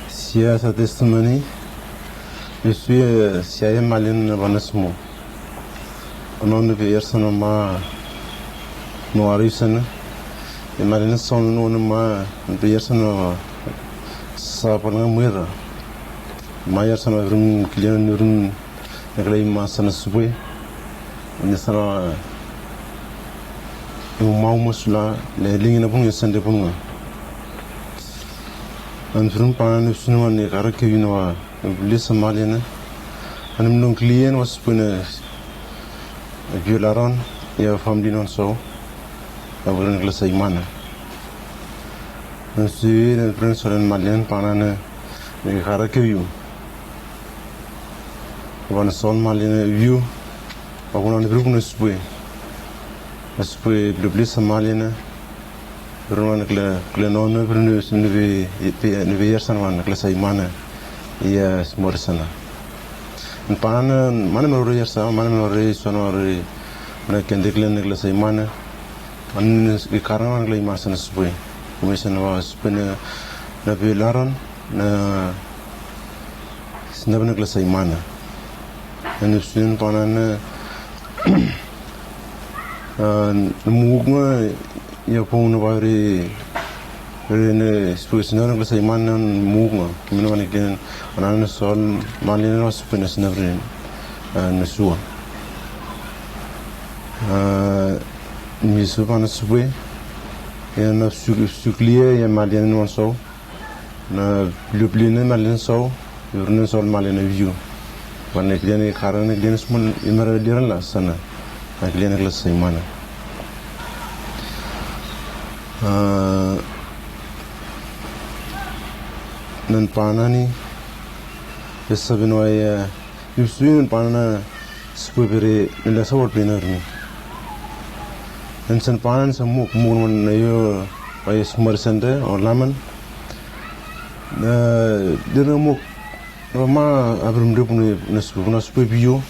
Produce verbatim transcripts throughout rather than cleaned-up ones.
Sia sa testimoni. Yu si, sia ya malin na banas mo. Ono ni pe yar sana ma no ari sana. E malin sa ono no ma ni pe yar sana sa pala nga muira. Ma yar sana rum kilian rum Neglai ma sana supwe. Ni sana, e, mau masula le lingi na punga, sende punga. An firum pana ne sunu ne kara ke yuna wa lisa maliana. An mlong klien wa supwe ne biolaron ya family non so. Abren klasa imana. An si ne pren solen malian pana ne kara ke yu. Wan sol maliana view. Wa kuna ni bruk na supwe. Na supwe blubli sa maliana. Bruna na kle, kle no na bruna na be, be, na be yar sana wan na kle sa imana. Ia smor sana. Pana mana mori yar sa, mana mori sana mori. Na kende kle na kle sa imana. Mana i karang wan kle imana sana supwe. Kuma sana wa supwe na, na be laron. Na snap na kle sa imana. Na nupsun pana na, a, na muk nga ya pung na wari re na supwe sna na kle sa imana na muk nga. Mina wani kle ana na sol mali na supwe na snap re, a, na sua. A, mi supwe na supwe ya na suk, suklia ya mali na wan so. Na blubli ne malen so, yur ne sol malen na view. Wan ne klia ne kara ne klia ne smol imara liran la sana. Na klia ne klas sa imana. A, nan pana ni, esa bino ai, a, Yu sui nan pana na supwe bere ne lasa wal pena rumi. Nan san pana na sa muk, muk na yu, bai yu sumar sende o laman. Na dira muk Ro ma abrim ri puna na sipwe puna sipwe biyo.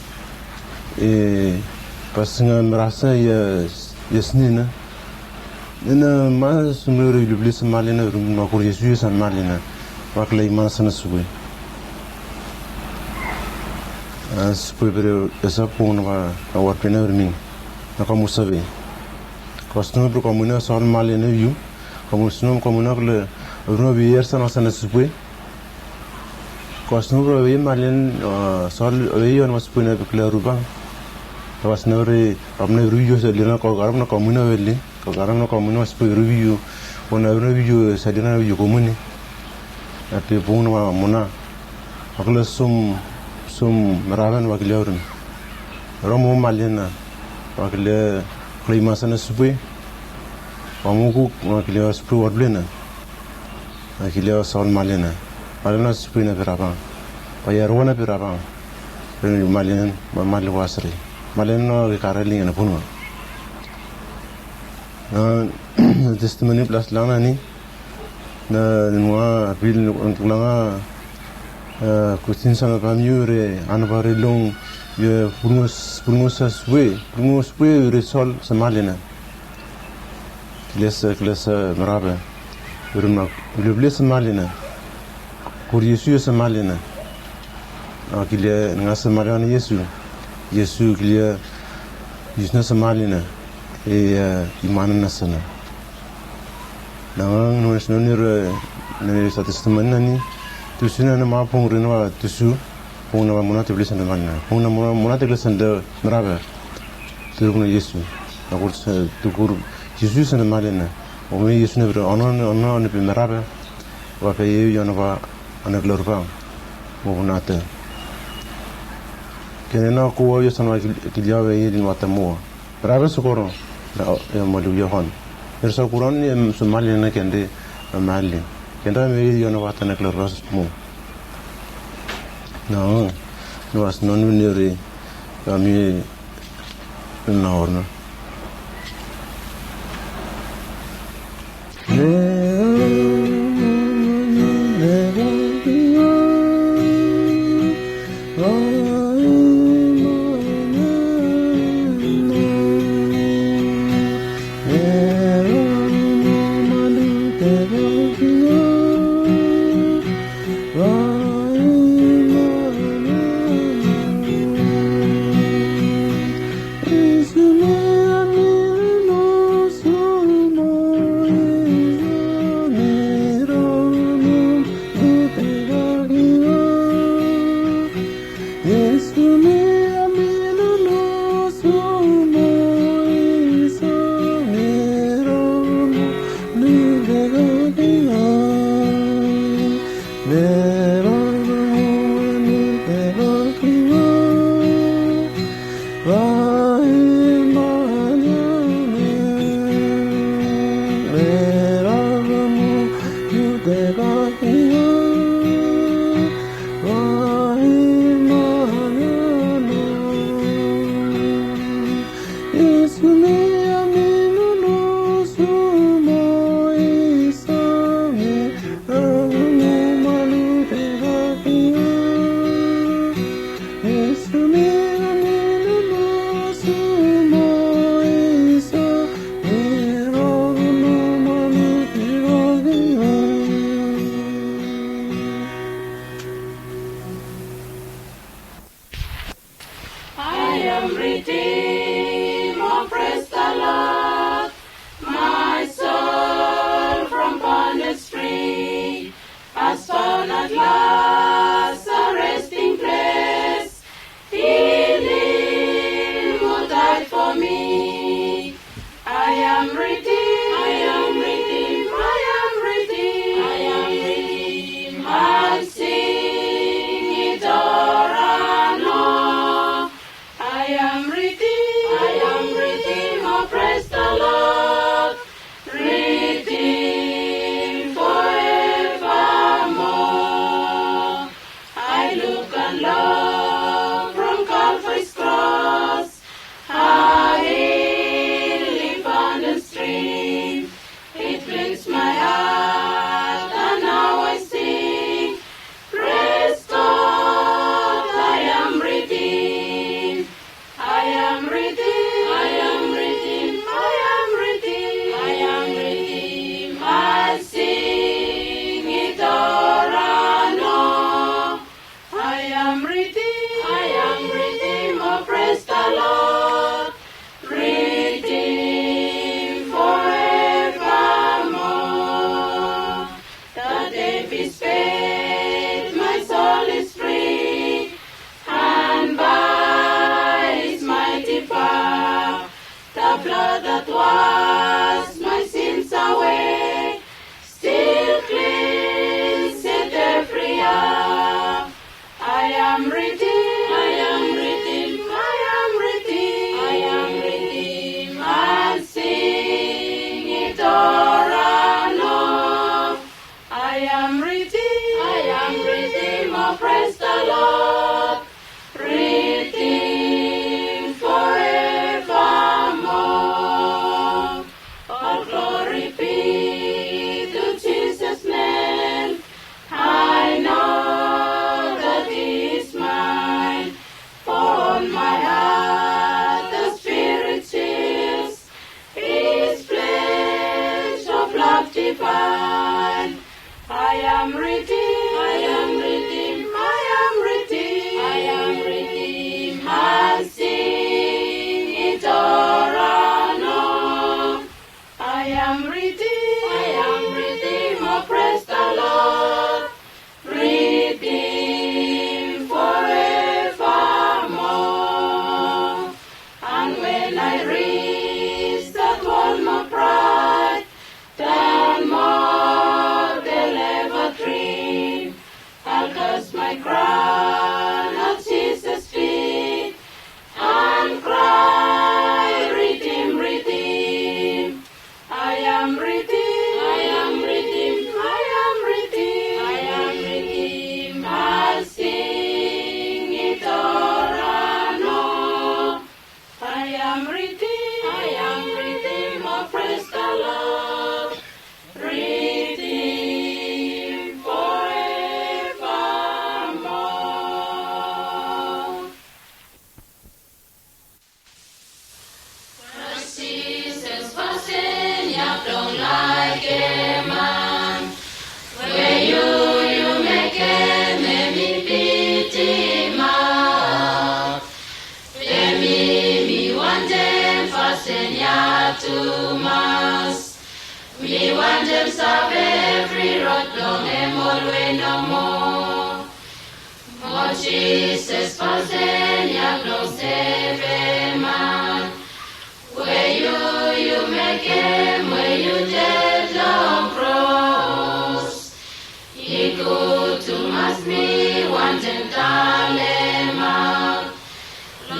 E pasinga merasa ia ia sinina. Nena ma sumero ilublis malina rum ma kur Yesu ia san malina. Wakla imana sana sipwe. A sipwe bere esa pung na wa na warpena riming. Na kamu save. Kosnum bro kamu na sol malina yu. Kamu snum kamu na kle rum na wier sana sana sipwe. Kosnum bro wei malen sol wei yon mas puina bikla rubang. Tawas na ri apna ruyo sa lina ko garap na komuna weli. Ko garap na komuna mas pui ruyo. Wana ruyo sa lina ruyo komuni. Api pung na muna. Akla sum sum raven wakilya urin. Romo malina wakilya kla imasana supui. Wamuku wakilya supui warblina. Akilya sol malena. Malena sipui na pirabang. Paya ruana pirabang. Rin malena mali wasri. Malena no kikara linga na punua. Na testimoni plas langa ni. Na nua pil langa kutin sana pamiu re anabari long ye pulngos pulngos sa sue pulngos sue re sol sa malena. Kilesa kilesa marabe. Uruma ulubli sa malina. Kur Yesu sa malina. Kilia nga sa malina Yesu. Yesu kilia Yesu na sa malina. E imana na sana. Nanga nuna sino nira nani sa testimoni nani. Tusu na na mapung rina wa tusu. Pung na muna te bli sanda malina. Pung na muna muna te bli sanda marabe. Turuk na Yesu. Na kur tukur Yesu sanda malina. Ome Yesu na bra ono ono ono pe marabe. Wa pe yeyu ono wa ono glorify. Mo nate. Kene na kuwa yo sana kilia we yedin wata mo. Marabe sokoro. Na ya malu yo hon. Yer sa kuran ya sumali na kende mali. Kende me yeyu ono wata na glorify mo. No, no as non uniri kami na orna. I am redeemed, oh praise the Lord, my soul from bondage free, has found at last a resting place. In him who died for me, I am redeemed, I am redeemed, I am redeemed, I am redeemed. I'll sing it o'er and o'er. I am redeemed. Blood that washed my sins away still cleanses every hour. I am redeemed, I am redeemed, I am redeemed, I am redeemed. I'll sing it o'er and o'er. I am redeemed, I am redeemed, oh, praise the Lord. Redeemed forevermore. All glory be to Jesus' name. I know that He is mine. For on my heart the Spirit seals His pledge of love divine. I am redeemed, I am redeemed, I am redeemed, I am redeemed. I'll sing it o'er and o'er. I am redeemed, I am redeemed, oh, praise the Lord. Redeemed forevermore. And when I reach that realm of bright, that mortal ever dream, I'll cast my crown at Jesus' feet and cry, "Redeemed, redeemed." I am redeemed, I am redeemed, I am redeemed, I am redeemed. I'll sing it o'er and o'er. I am redeemed, I am redeemed, oh, praise the Lord. Redeemed forevermore. Kraes Jisas fasin ya blong laekem man. We yu, yu mekem, hemi bitim ap. Be mi, mi wantem fasin ya tumas. Mi wantem save evri rod blong hem olwe nomo. Mo Jisas fasin ya blong sevem man. We yu, yu mekem, we yu ded long kros. I gud tumas, mi wantem talem ap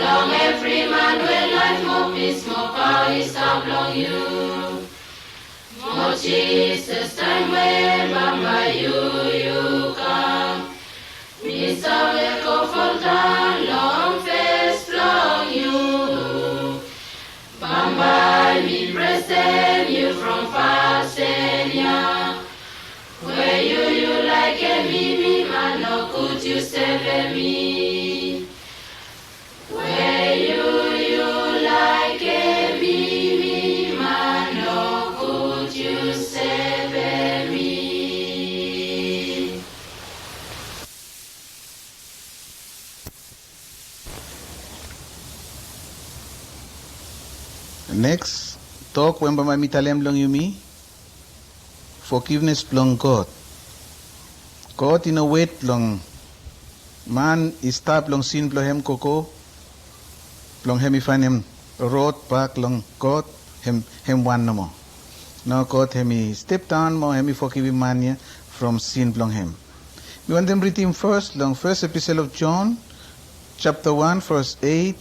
long evri man we laef mo pis mo paoa i stap long yu. Mo Jisas, taem we bambae yu, yu kam, mi save go foldaon long fes blong yu. Bambae mi presem yu from fasin ya. We yu, yu laekem mi, mi man nogud, yu sevem mi. We yu, yu laekem mi, mi man nogud, yu sevem mi. Neks tok we bambae mi talem long yumi, fogivnes blong God. God i no wet blong man i stap long sin blong hem gogo, blong hem i faenem rod bak long God, hem, hem wan nomo. Nao God hem i step daon mo hem i fogivim man ya from sin blong hem. Mi wantem ridim fes long Fes Episel of John, japta wan, ves eit,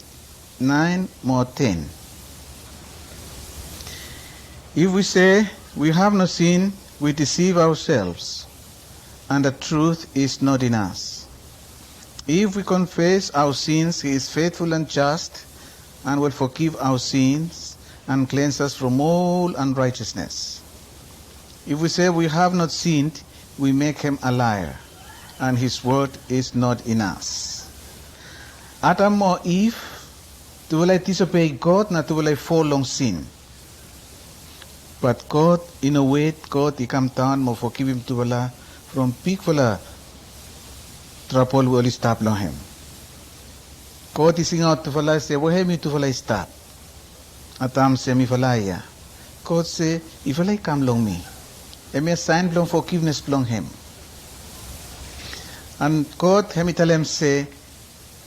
naen mo ten. If we say we have no sin, we deceive ourselves, and the truth is not in us. If we confess our sins, he is faithful and just and will forgive our sins and cleanse us from all unrighteousness. If we say we have not sinned, we make him a liar, and his word is not in us. Adam mo Iv, tufala i disobei God na tufala i fol long sin. Bat God i no wet, God i kam daon mo fogivim tufala from bigfala trabol we oli stap long hem. God i singaot tufala se, "Wehem yutufala i stap?" Adam se, "Mifala ya." God se, "Yufala i kam long mi." Hemia saen blong fogivnes blong hem. An God hem i talem se,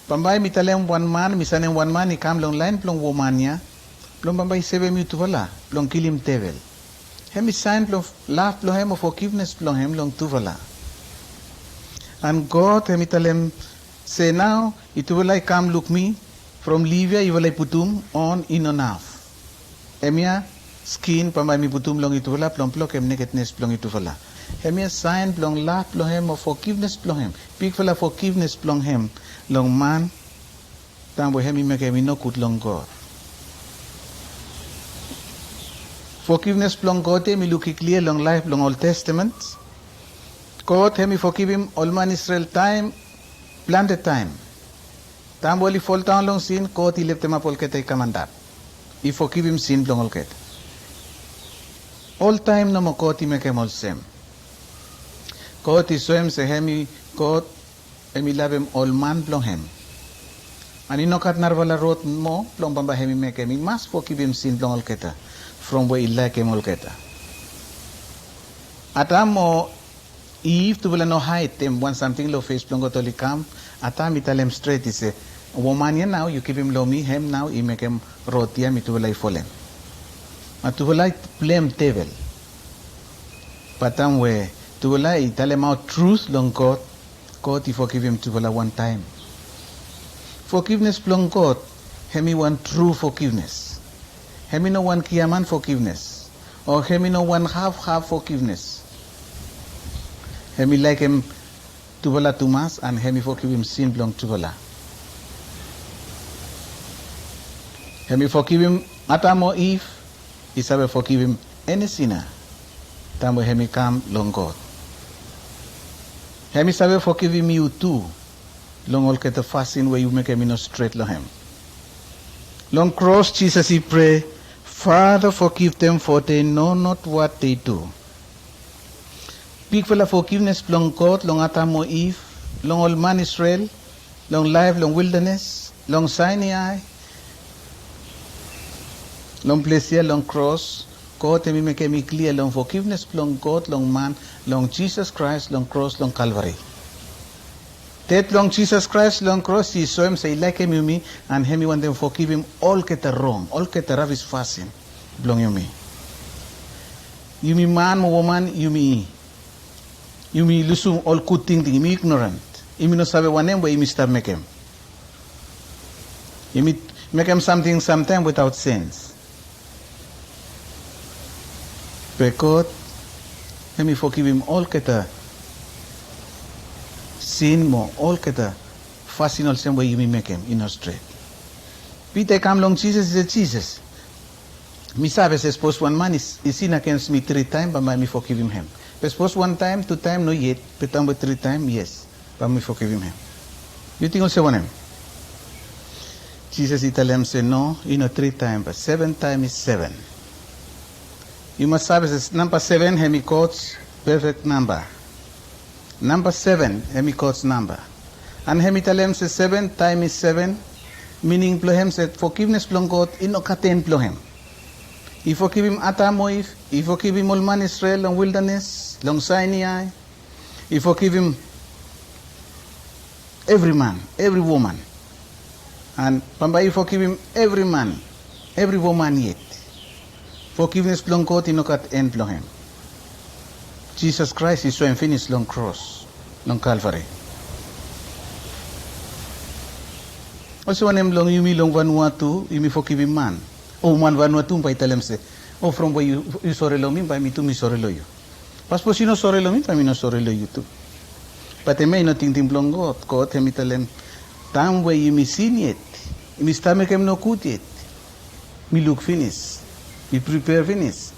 "Bambae mi talem wan man, mi sanem wan man i kam long laen blong woman ya, blong bambae i sevem yutufala blong kilim devel. Hemi saen blong lav blong hem o fogivnes blong hem long tufala. An God hemi talem se nao yutufala i kam luk mi, from liv ya yufala i putum on i no naf. Hemia skin bambae mi putum long yutufala blong blokem nekednes blong yutufala. Hemia saen blong lav blong hem o fogivnes blong hem, bigfala fogivnes blong hem long man taem we hemi mekem i nogud long God. Fogivnes blong God ya yumi luk i klia long laef blong Ol Testamen. God hemi fogivim ol man Isrel taem, plante taem. Taem we oli foldaon long sin, God i leftemap olgeta i kam antap, i fogivim sin blong olgeta. Oltaem nomo God i mekem olsem. God i soem se hemi God, hemi lavem ol man blong hem. An i no gat narafala rod moa blong bambae hemi mekem, i mas fogivim sin blong olgeta from we i laekem olgeta. Adam o Iv tufala no haedem wan samting long fes blong God, oli kam. Adam i talem stret i se, woman ya nao yu givim long mi, hem nao i mekem rod ya mitufala i folem. Mo tufala i blem devel. Bat taem we tufala i talemaot trut long God, God i fogivim tufala wantaem. Fogivnes blong God hemi wan tru fogivnes. Hemi no wan giaman fogivnes, o hemi no wan hafhaf fogivnes. Hemi laekem tufala tumas an hemi fogivim sin blong tufala. Hemi fogivim Adam o Iv, i save fogivim eni sina taem we hemi kam long God. Hemi save fogivim yu tu long olgeta fasin we yu mekem i no stret long hem. Long kros Jisas i prea, "Father, forgive them, for they know not what they do." Bigfala fogivnes blong God long Adam o Iv, long ol man Isrel, long laef long wildanes, long Sainai, long ples ya long kros, God hemi mekem i klia long fogivnes blong God long man, long Jisas Kraes long kros long Kalvari. Ded blong Jisas Kraes long kros i soem se i laekem yumi, an hemi wantem fogivim olgeta rong, olgeta rabis fasin blong yumi. Yumi man mo woman, yumi, yumi lusum ol gud tingting, yumi ignorant. Yumi no save wanem we yumi stap mekem. Yumi mekem samting samtaem witaot sens. Be God hemi fogivim olgeta sin mo olgeta fasin olsem we yumi mekem i no stret. Pita i kam long Jisas, i se, "Jisas, mi save se sapos wan man i, i sin agens mi tri taem, bambae mi fogivim hem. Be sapos wantaem, tutaem, no yet, be taem we tri taem, yes, bae mi fogivim hem. Yu ting olsem wanem?" Jisas i talem se, "No, i no tri taem, be seven taem i seven." Yu mas save se namba seven hemi God pefek namba. Namba seven hemi God namba. An hemi talem se seven taem i seven, mining blong hem se fogivnes blong God i no gat en blong hem. I fogivim Adam o Iv, i fogivim ol man Isrel long wildanes, long Sainai, i fogivim evri man, evri woman. An bambae i fogivim evri man, evri woman yet. Fogivnes blong God i no gat en blong hem. Jisas Kraes i soem finis long kros, long Kalvari. Olsem wanem long yumi long Vanuatu, yumi fogivim man? O, man Vanuatu bae i talem se, "O, from we yu, yu sore long mi, bae mi tu mi sore long yu." Be sapos yu no sore long mi, bae mi no sore long yu tu. Bat hemia i no tingting blong God. God hemi talem, taem we yumi sin yet, yumi stap mekem nogud yet, mi luk finis, mi pripea finis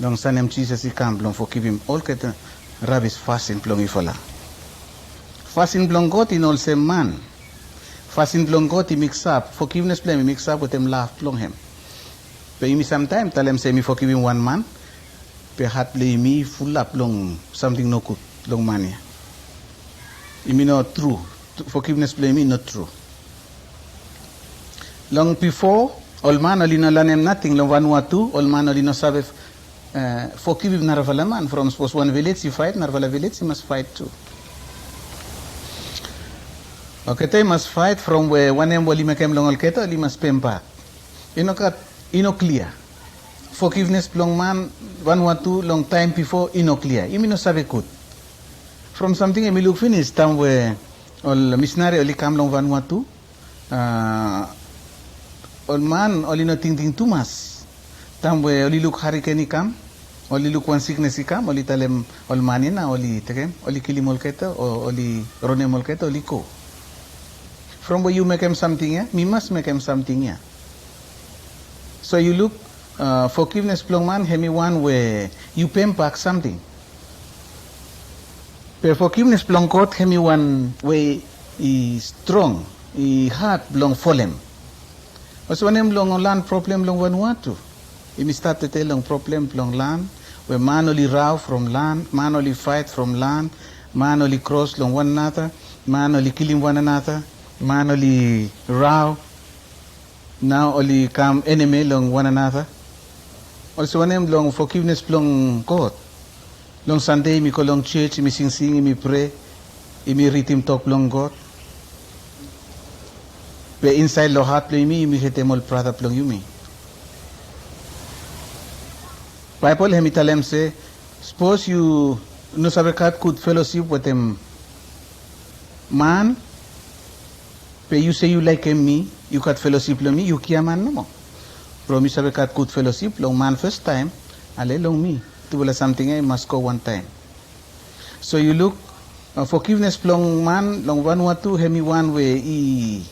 long sanem Jisas i kam blong fogivim olgeta rabis fasin blong yufala. Fasin blong God i no olsem man. Fasin blong God i miksap, fogivnes blong hem i miksap wetem lav blong hem. Be yumi samtaem talem se yumi fogivim wan man, be hat blong yumi i fulap long samting nogud long man ya. Yumi no tru. Fogivnes blong yumi i no tru. Long bifo, ol man oli no lanem nating long Vanuatu, ol man oli no save, eh, fogivim narafala man. From sapos wan vilej i faet, narafala vilej i mas faet tu. Olgeta i mas faet from we wanem we oli mekem long olgeta, oli mas pembak. I no gat i no klia. Fogivnes blong man Vanuatu long taem bifo i no klia. Yumi no save gud. From samting yumi luk finis taem we ol misinari oli kam long Vanuatu, a, ol man oli no tingting tumas. Taem we oli luk hariken i kam, oli luk wan siknes i kam, oli talem ol man ya nao oli tekem, oli kilim olgeta o oli ronem olgeta, oli go. From we yu mekem samting ya, mi mas mekem samting ya. So yu luk, a, fogivnes blong man hemi wan we yu pembak samting. Be fogivnes blong God hemi wan we i strong, i had blong folem. Olsem wanem long lan problem long Vanuatu? Yumi stap tede long problem blong lan, we man oli rao from lan, man oli faet from lan, man oli kros long wan another, man oli kilim wan another, man oli rao. Nao oli kam enemi long wan another. Olsem wanem long fogivnes blong God? Long Sande yumi go long jos, yumi singsing, yumi prea, yumi ridim tok blong God. Be insaed long hat blong yumi, yumi hetem ol brata blong yumi. Baebol hemi talem se, sapos yu no save gat gud felosip wetem man, be yu se yu laekem mi, yu gat felosip long mi, yu giaman nomo. From yu save gat gud felosip long man fastaem, ale long mi. Tufala samting ya i mas go wantaem. So yu luk, a, fogivnes blong man long Vanuatu hemi wan we i,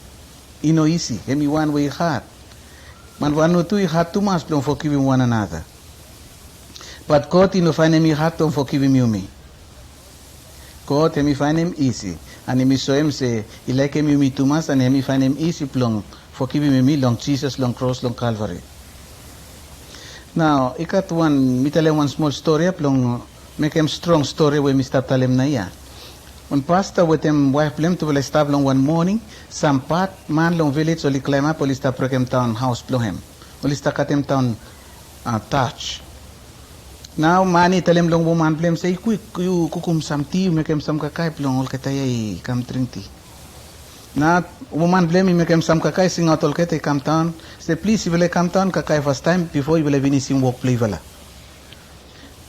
i no isi, hemi wan we i had. Man Vanuatu i had tumas blong fogivim wan another. Bat God i no faenem i had blong fogivim yumi. God hemi faenem isi, an hemi soem se i laekem yumi tumas, an hemi faenem isi blong fogivim yumi long Jisas long kros long Kalvari. Nao i gat wan, mi talem wan smol stori ya blong mekem strong stori we mi stap talem naoia. Wan pasta wetem waef blong hem tufala i stap long wan moning, sam bad man long vilej oli klaemap, oli stap brekemdaon haos blong hem. Oli stap katemdaon, a, daj. Nao man i talem long woman blong hem se, "Kwik, yu kukum sam ti, yu mekem sam kakae blong olgeta ya i kam dring ti." Nao woman blong hem i mekem sam kakae, singaot olgeta i kamdaon, se, "Plis, yufala i kamdaon kakae fastaem bifo yufala vinisim wok blong yufala."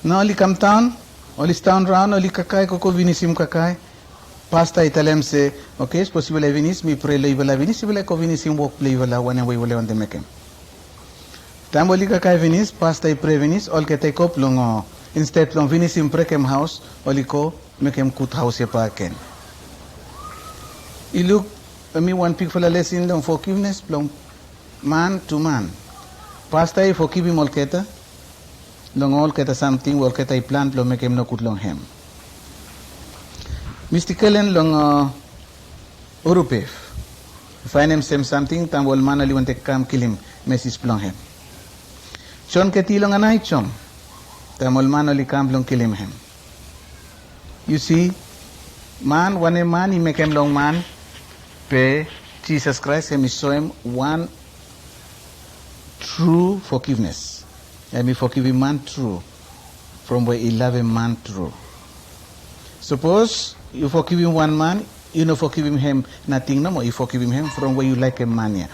Nao oli kamdaon, oli sidaon raon, oli kakae, gogo vinisim kakae. Pasta i talem se, "Oke, sapos yufala i vinis, mi prea long yufala finis, yufala i go vinisim wok blong yufala wanem we yufala i wantem mekem." Taem oli kakae finis, pasta i prea finis, olgeta i go blong, o, insted blong vinisim brekem haos, oli go mekem gud haos ya bakegen. I luk, hemi wan bigfala lesin long fogivnes blong man tu man. Pasta i fogivim olgeta long olgeta samting we olgeta i plan blong mekem nogud long hem. Mista Kelen long, a, Urupef i faenem sem samting taem ol man oli wantem kam kilim mesis blong hem. Jon Keti long Anaijom taem ol man oli kam blong kilim hem. Yu si, man, wanem man i mekem long man, be Jisas Kraes hemi soem wan tru fogivnes. Hemi fogivim man tru, from we i lavem man tru. Sapos yu fogivim wan man, yu no fogivim hem nating nomo, yu fogivim hem from we yu laekem man ya.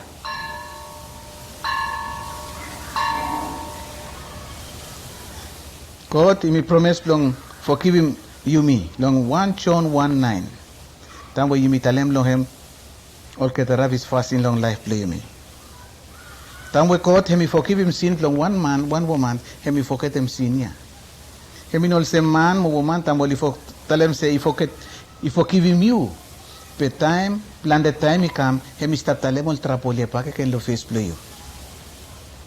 God hemi promes blong fogivim yumi long wan Jon wan naen. Taem we yumi talem long hem olgeta rabis fasin long laef blong yumi. Taem we God hemi fogivim sin blong wan man, wan woman, hemi fogetem sin ya. Hemi no olsem man mo woman taem oli fo-, talem se i foget, i fogivim yu. Be taem, plante taem i kam, hemi stap talem ol trabol ya bakegen long fes blong yu.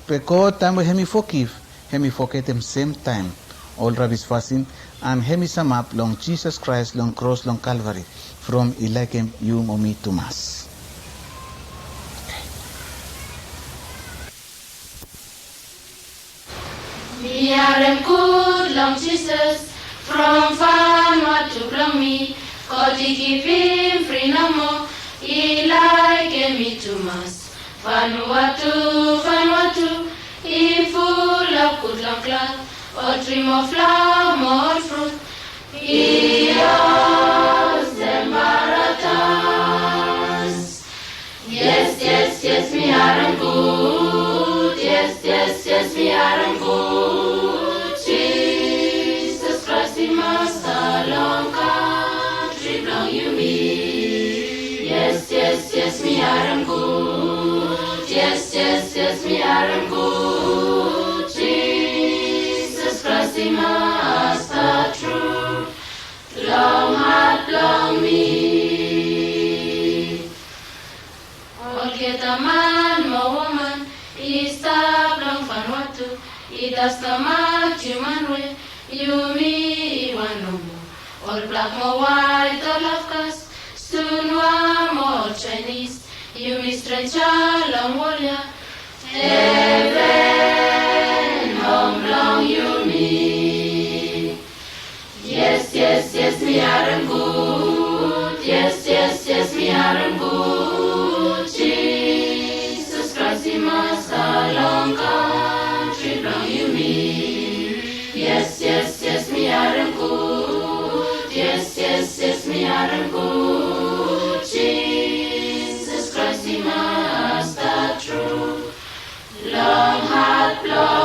Be God taem we hemi fogiv, hemi fogetem semtaem ol rabis fasin, an hemi samap long Jisas Kraes long kros long Kalvari, from i laekem yu mo mi tumas. Mi harem gud long Jisas, from Vanuatu blong mi, God i givim fri nomo, i laekem mi tumas. Vanuatu, Vanuatu, i fulap gud long klap, ol tri mo flaoa mo ol frut, i olsem paradas. Yes, yes, yes, mi harem gud, yes. Yes, yes, yes, mi harem gud. Jisas Kraes i Masta long kantri blong yumi. Yes, yes, yes, mi harem gud. Yes, yes, yes, mi harem gud. Jisas Kraes i Masta tru long hat blong mi. Olgeta man mo woman i stap long Vanuatu i tas lo mak yumi we yumi i wan nomo. Ol blak mo waet, ol Afgas, Sunua mo ol Jaenis, yumi strenja long wol ya. Heven hom blong yumi. Yes, yes, yes, mi harem gud. Yes, yes, yes, mi harem gud. Jisas Kraes i Masta long kantri blong yumi. Yes, yes, yes, mi harem gud. Yes, yes, yes, mi harem gud. Jisas Kraes i Masta tru long hat blong